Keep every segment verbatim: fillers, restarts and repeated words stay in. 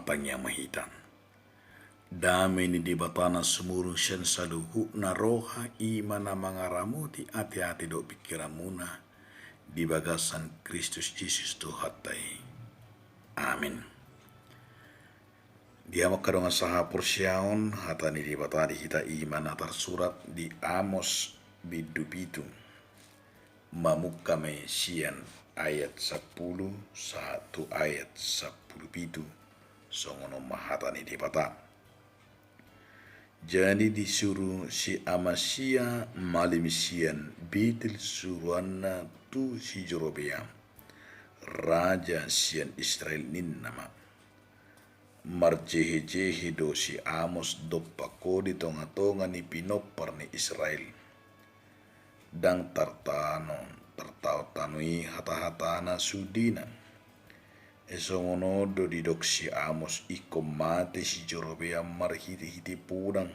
Tangiang ma hita. Dame ni Debata na sumurung sian saluhutna roha, i ma na mangaramoti ateate dohot pingkiranmuna di bagasan Kristus Jesus Tuhanta i. Amin. Di hamu angka dongan sahaporseaon, hata ni Debata di hita i ma na tarsurat di Amos bindu pitu. Mamungka ma i sian ayat sampulu sahat tu ayat sampulu pitu, songon on ma hata ni Debata. Jadi disuru si Amasia malim sian Betel suruanna tu si Jerobeam, raja sian Israel, ninna ma: Marjehejehe do si Amos dompak ho di tongatonga ni pinompar ni Israel. Ndang tartaon, tartaon tano i hatahatana sudena. Ai songon on do didok si Amos ingkon mate si Jerobeam marhitehite podang,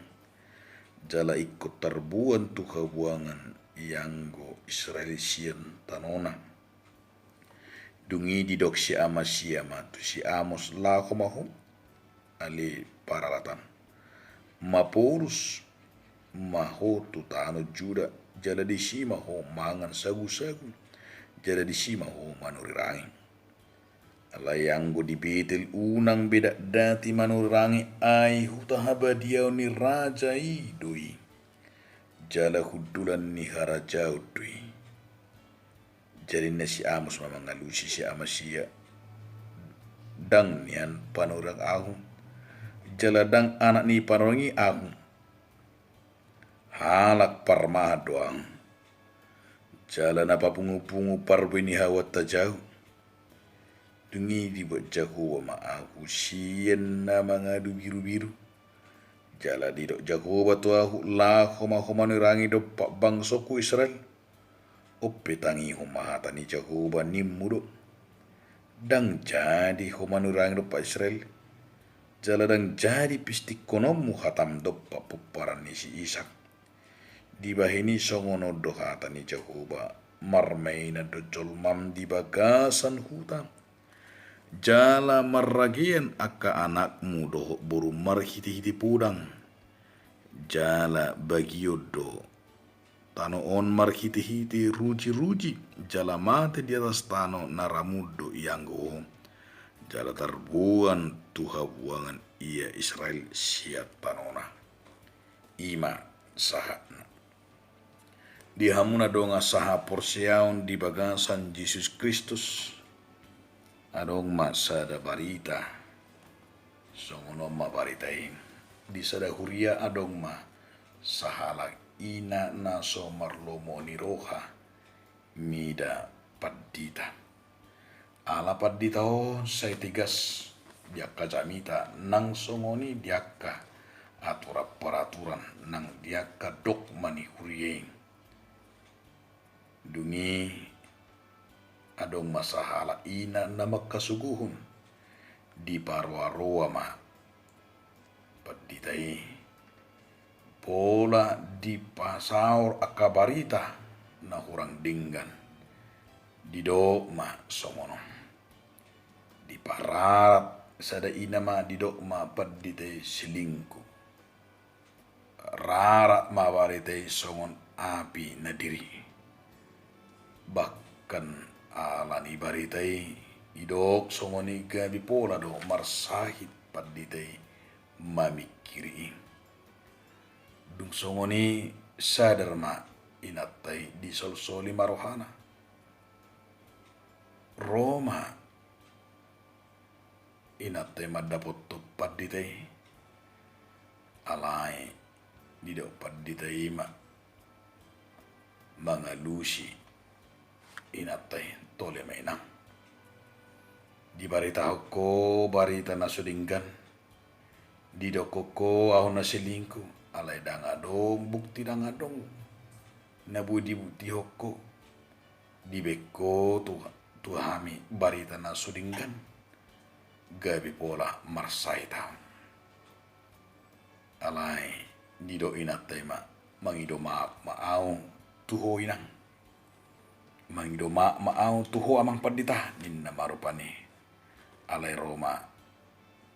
jala ingkon tarbuan tu habuangan ianggo Israel sian tanona. Dung i didok si Amasia ma tu si Amos: Laho ma ho, ale paralatan, maporus ma ho tu tano Juda, jala disi ma ho mangan sagusagu, jala disi ma ho manurirangi. Alai anggo di Betel unang be dakdati manurirangi, ai huta habadiaon ni raja i do i, jala hundulan ni harajaon do i. Jadi ninna si Amos ma mangalusi si Amasia: Ndang nian panurirang ahu, jala ndang anak ni panurirang i ahu. Halak parmahan do ahu, jala na papungupungu parbue ni hau antajau. Dung i dibuat Jahowa ma ahu sian na mangadu birubiru. Jala didok Jahowa tu ahu: Laho ma ho manurirangi dompak bangsongku Israel. On pe tangihon ma hata ni Jahowa, nimmu do: Ndang jadi ho manurirangi dompak Israel, jala ndang jadi pistingkononmu hatam dompak pomparan ni si Isak. Dibahen i songon on do hata ni Jahowa: Marmainan do jolmam di bagasan huta, jala marragean angka anakmu dohot borum marhitehite podang, jala bagion do tano on marhitehite rujiruji, jala mate di atas tano na ramun do ianggo ho, jala tarbuan tu habuangan ia Israel sian tanona. I ma sahatna. Di hamu na dongan sahaporseaon di bagasan Jesus Kristus, adong ma sada barita. Songon on ma barita i: Di sada huria adong ma sahalak ina na so marlomo ni roha mida pandita. Ala pandita on sai tegas di angka jamita, nang songon i di angka aturan-paraturan nang di angka dogma ni huria i. Dung i adong ma sahalak ina na mangkasuguhon, diparoaroa ma pandita i, pola dipasaor angka barita na hurang denggan. Didok ma songon on. Dipararat sada ina ma, didok ma pandita i selingkuh. Rarat ma barita i songon api na diri. Bahkan ala ni barita i didok songon i, gabe pola do marsahit pandita i mamingkiri i. Dung songon i sadar ma inanta i, disolsoli ma rohana. Ro ma inanta i mandapothon pandita i. Alai didok pandita i ma mangalusi inanta i, tole ma inang. Dibaritahon ho barita na so denggan, didokkon ho ahu na selingkuh, alai ndang adong bukti, ndang adong na boi dibuktihon ho. Dibaen ho tu, tu hami barita na so denggan, gabe pola marsahit ahu. Alai didok inanta i ma, mangido maaf ma ahu tu ho inang. Mangido maaf ma ahu tu ho amang pandita, ninna ma rupani. Alai ro ma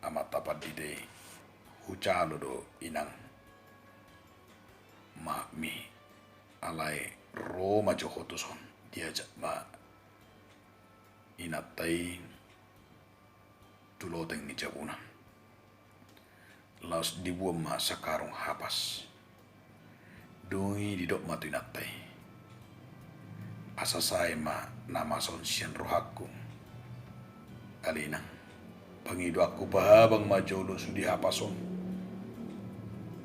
Amanta pandita i, hujalo do inang maafmi, alai ro ma jo ho tuson. Diajak ma inanta i tu loteng ni jabuna. Laos dibuan ma sakarung hapas. Dung i didok ma tu inanta i: Asa sae ma na masa on sian rohangku. Ale inang, pangidoanku, pahabang ma jolo sude hapas on.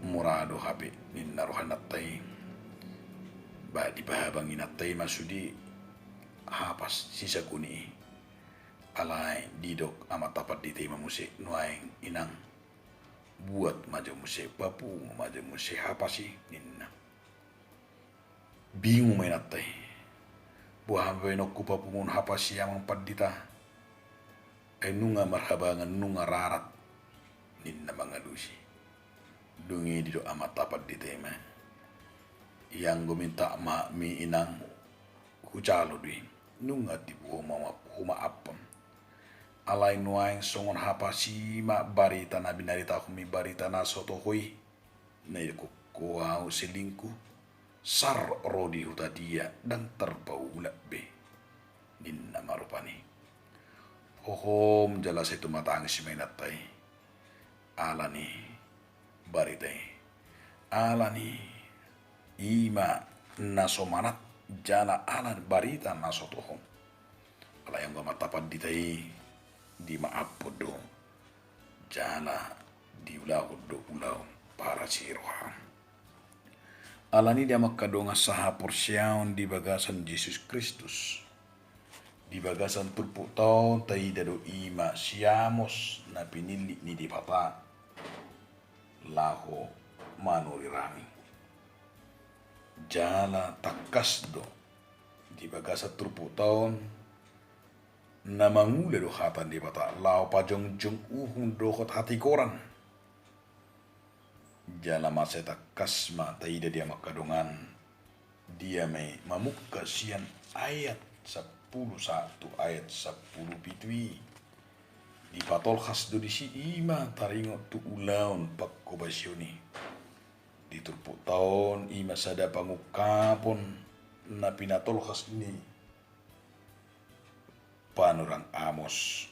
Mura do hape, ninna roha ni inanta i. Ba dipahabang inanta i ma sude hapas sisagoni i. Alai didok amanta pandita i ma muse: Nuaeng inang, buat ma jo muse, papungu ma jo muse hapas i, ninna. Bingung ma inanta i. Boha ma baenonku papunguhon hapas i, amang pandita? Ai nunga marhabangan, nunga rarat, ninna mangalusi. Dung i didok amanta pandita i ma: Ianggo minta maafmi inang, hujalo do i. Nunga tibu ho ma, humaaphon. Alai nuaeng songon hapas i ma barita na binaritahonmi, barita na so toho i. Na didok ho ahu selingkuh, sar ro di huta dia, ndang tarpaulak be, ninna ma rupani. Hohom jala sai tumatangis ma inanta i. Ala ni barita i, ala ni i ma na so manat jala ala ni barita na so toho. Alai anggo amanta pandita i, dimaaphon do jala diulahon do ulaon parasirohaan. Ala ni i, di amang angka dongan sahaporseaon di bagasan Jesus Kristus, di bagasan turpukta on taida do i ma si Amos na pinillit ni Debata laho manurirangi. Jala tangkas do di bagasan turpukta on na mangula do hata ni Debata laho pajongjong uhum dohot hatigoran. Jala mansai tangkas ma taida di amang angka dongan, dia ma i mamungka sian ayat sampulu sahat tu ayat sampulu pitu i. Dipatolhas do disi i ma taringot tu ulaon panghobasion i. Di turpukta on i ma sada pangungkapon na pinatolhas ni panurirang Amos.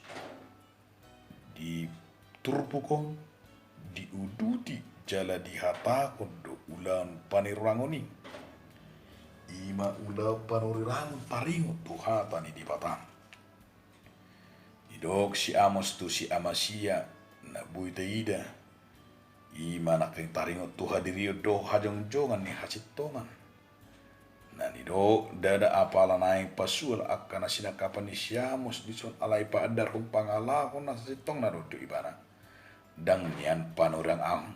Di turpuk on diuduti jala dihatahon do ulaon panurirangon i. I ma ulaon panurirangon taringot tu hata ni Debata. Didok si Amos tu si Amasia na boi taida, i ma nangkin taringot tu hadirion dohot hajongjongan ni hasintongan. Na nidok, ndada apala naeng pasual angka na sinangkapan ni si Amos dison, alai paandarhon pangalaho na sasintongna do tu ibana. Ndang nian panurirang ahu.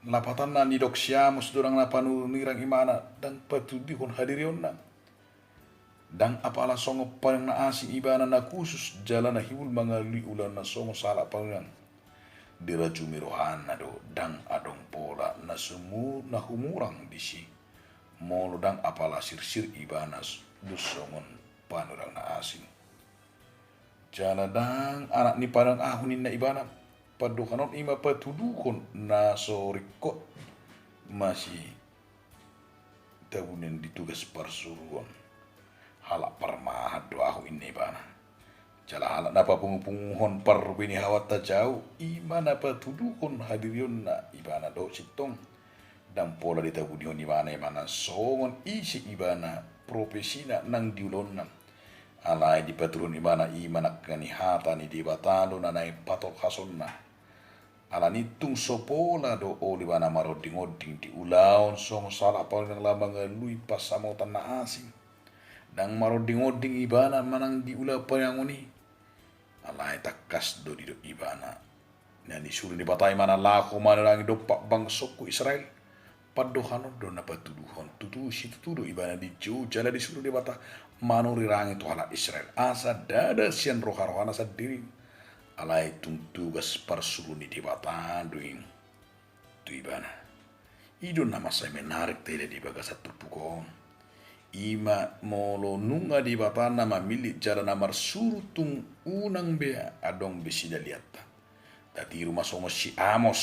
Lapatanna nidok si Amos do ndang na panurirang ibana, ndang patuduhon hadirionna. Ndang apala songon panurirang na asing ibana na khusus jala na hibul mangalului ulaonna songon sahalak panurirang. Dirajumi rohana do, ndang adong pola na sumu-, na humurang disi. Molo ndang apala sirsir ibana s-, dos songon panurirang na asing. Jala ndang anak ni panurirang ahu ninna ibana. Pandohan on i ma patuduhon na so ringkot masitabunan di tugas parsuruon. Halak parmahan do ahu ninna ibana. Jala halak na papungupunguhon parbinihauanta jau, i ma na patuduhon hadirionna ibana dohot sintong. Ndang pola ditabunihon ibana i ma na songon ise ibana, profesina nang di ulaonna. Alai dipatuduhon ibana i ma nangkin hata ni Debata do na naeng patolhasonna. Ala ni i tung so pola do olo ibana marondingonding di ulaon songon sahalak panurirang laho mangalului pansamotan na asing. Ndang marondingonding ibana manang di ulaon panurirang on i. Alai tangkas do didok ibana. Na nisuru Debata ibana laho manurirangi dompak bangsongku Israel. Pandohan on do na patuduhon tutu situtu do ibana dijou jala disuru Debata manurirangi tu halak Israel. Asa ndada sian roharohana sandiri. Alai tung tugas parsuru ni Debata do i tu ibana. I do na mansai menarik taida di bagasan turpuk on. I ma molo nunga Debata na mamillit jala na marsuru tung unang be adong be sidalianta. Tatiru ma songon si Amos.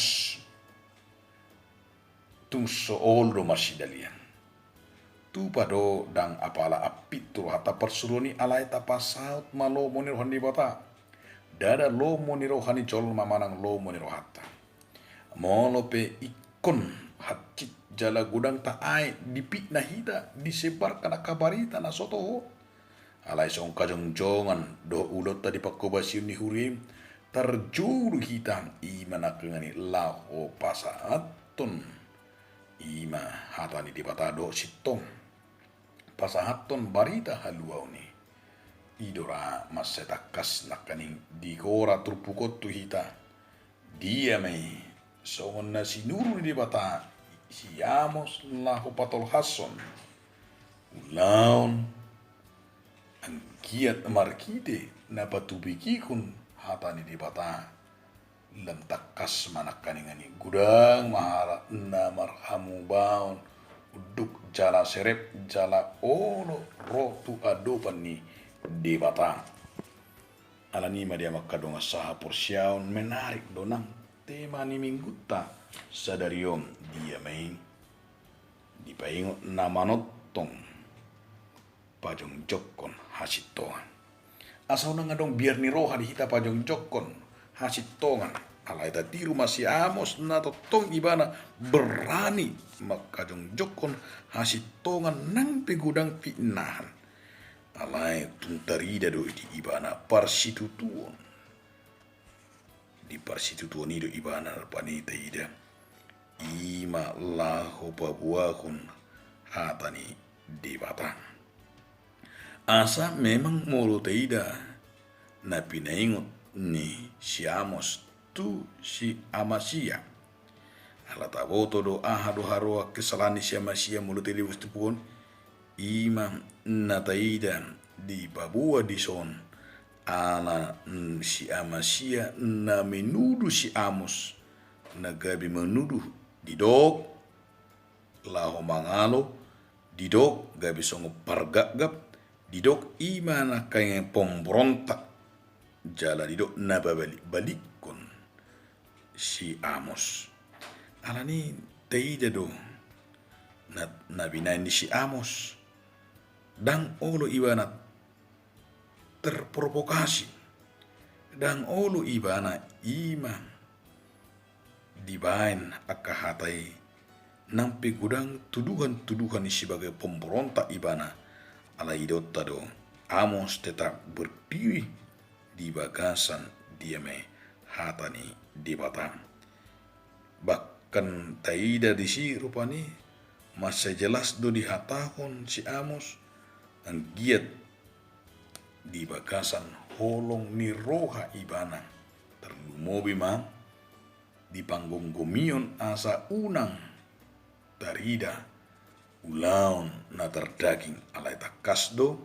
Tung so olo do marsidalian. Tupa do ndang apala ampit tu rohanta parsuruon i, alai tapasaut ma lomo ni roha ni Debata. Ndada lomo ni roha ni jolma manang lomo ni rohanta. Molo pe ingkon hansit jala godang taat dipitnah hita, disebarkan angka barita na so toho. Alai songon kajongjongan dohot ulaonta di pangkobasion ni huria i, tarjou do hita, i ma nangkaningan i laho pasahathon, i ma hata ni Debata dohot sintong pasahathon barita haluaon i. I do ra mansai tangkas nangkaning digora turpuk on tu hita. Dia ma i, songon na sinuru ni Debata si Amos laho patolhashon ulaon anggiat marhite na patupikihon hata ni Debata. Lam tangkas ma nangkaningan i, godang ma halak na marhamubaon unduk jala serep jala olo ro tu adopan ni Debata. Alani i ma di hamu angka dongan sahaporseaon, menarik do nang tema ni minggunta sadari on. Dia ma i, dipaingot na manongtong pajongjongkon hasintongan. Asa unang adong biar ni roha di hita pajongjongkon hasintongan. Alai tatiru ma si Amos na tongtong ibana berani mangkajongjongkon hasintongan nang pe godang pitnahan. Alai tung tarida do di ibana parsitutuon. Di parsitutuon i do ibana rupani taida, i ma laho paboahon hata ni Debata. Asa memang molo taida na pinaingot ni si Amos tu si Amasia. Ala taboto do aha do haroa kesalahan ni si Amasia molo taida di bagasan turpuk on. I ma na taida dipaboa dison, ala, mm, si Amasia na menuduh si Amos, na gabe menuduh, didok laho mangalo, didok gabe songon pargapgap, didok i ma nangkaningan pemberontak, jala didok na pabalikbalikkon si Amos. Alani i taida do na, na binahen ni si Amos, ndang olo ibana terprovokasi, ndang olo ibana i ma dibahen angka hata i, nang pe godang tuduhan-tuduhan i sebagai pemberontak ibana. Alai didok do, Amos tetap berdiri di bagasan dia ma i hata ni Debata. Bahkan taida disi rupani, mansai jelas do dihatahon si Amos, anggiat di bagasan holong ni roha ibana, tarlumobi ma di panggomgomion asa unang tarida ulaon na tardaging. Alai tangkas do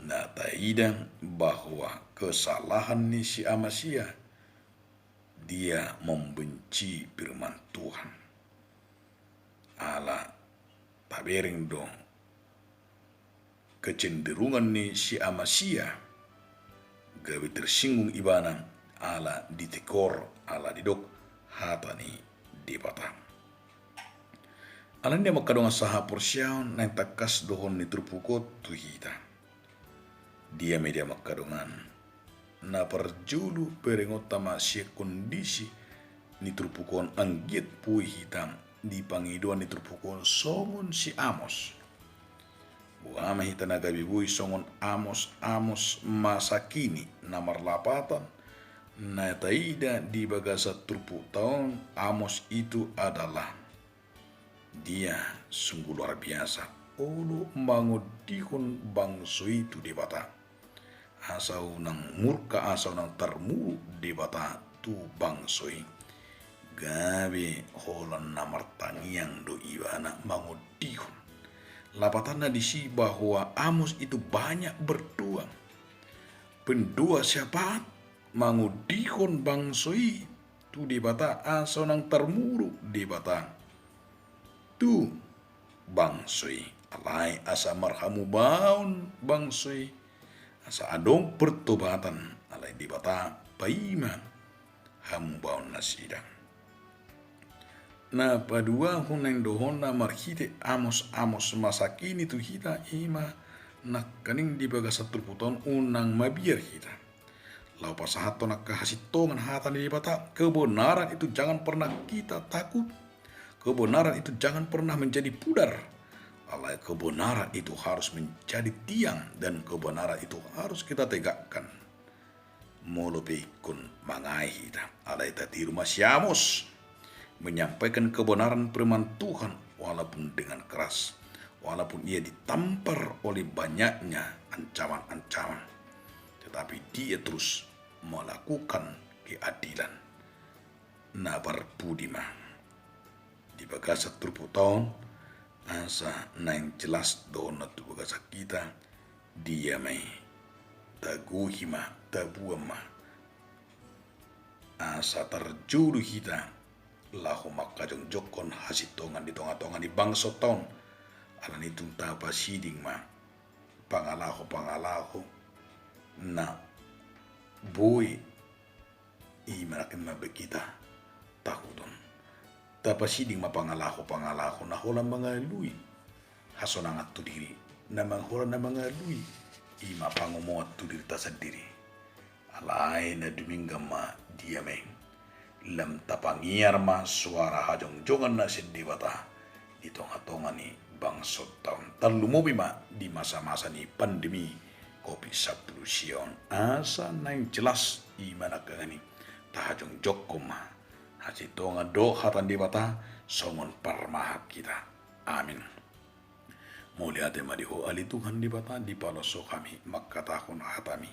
na taida bahwa kesalahan ni si Amasia, dia membenci firman Tuhan. Ala tabereng do kecenderungan ni si Amasia, gabe tersinggung ibana ala ditegor, ala didok hata ni Debata. Alani i ma angka dongan sahaporseaon, naeng tangkas dohonon ni turpuk on tu hita. Dia ma i di hamu angka dongan. Na parjolo berengonta ma sian kondisi ni turpuk on, anggiat boi hita di pangidoan ni turpuk on songon si Amos. Boha ma hita na gabe boi songon Amos, Amos masa kini na marlapatan, na taida di bagasan turpukta on, Amos itu adalah dia sungguh luar biasa, olo mangondihon bangso i tu Debata. Asa unang murka, asa unang tarmuruk Debata tu bangso i. Gabe holan na martangiang do ibana mangondihon. Lapatanna disi bahwa Amos itu banyak berdoa. Pendoa syafaat mangondihon bangso i tu Debata, asa unang tarmuruk Debata tu bangso i. Alai asa marhamubaon bangso i, asa adong pertobatan, alai Debata paima hamubaon nasida. Na paduahon na indohonna marhite Amos, Amos masa kini tu hita ima nangkaning di bagasan turpuk on unang mabiar hita. Laho pasahathon angka hasintongan hata ni Debata, kebenaran itu jangan pernah kita takut, kebenaran itu jangan pernah menjadi pudar. Alai kebenaran itu harus menjadi tiang dan kebenaran itu harus kita tegakkan. Molo pe ingkon mangae hita, alai tatiru ma si Amos menyampaikan kebenaran firman Tuhan walaupun dengan keras, walaupun ia ditampar oleh banyaknya ancaman-ancaman, tetapi dia terus melakukan keadilan. Na parpudi ma di bagasan turpuk on, asa naeng jelas dohononna tu bagasan hita, dia ma i, tagohi ma, taboan ma, asa tarjolo hita laho manghajongjonghon hasintongan di tongatonga ni bangsonta on. Alani i tung tapasiding ma pangalahopangalaho na boi i manang na baen hita tahuton. Tapasiding ma pangalahopangalaho na holan mangalului hasonangan tu diri, na mang-, holan na mangalului ima pangomoan tu dirita sandiri. Alai na dumenggan ma, dia ma i, lam tapangiar ma soara hajongjongan na sian Debata di tongatonga ni bangsonta on, tarlumobi ma di masamasa ni pandemi covid sampulu sia on. Asa naeng jelas ima nangkaning i, tahajongjonghon ma hasintongan dohot hata ni Debata songon parmahan hita. Amin. Mauliate ma di Ho ale Tuhan Debata, dipaloas Ho hami manghatahon hataMi.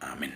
Amin.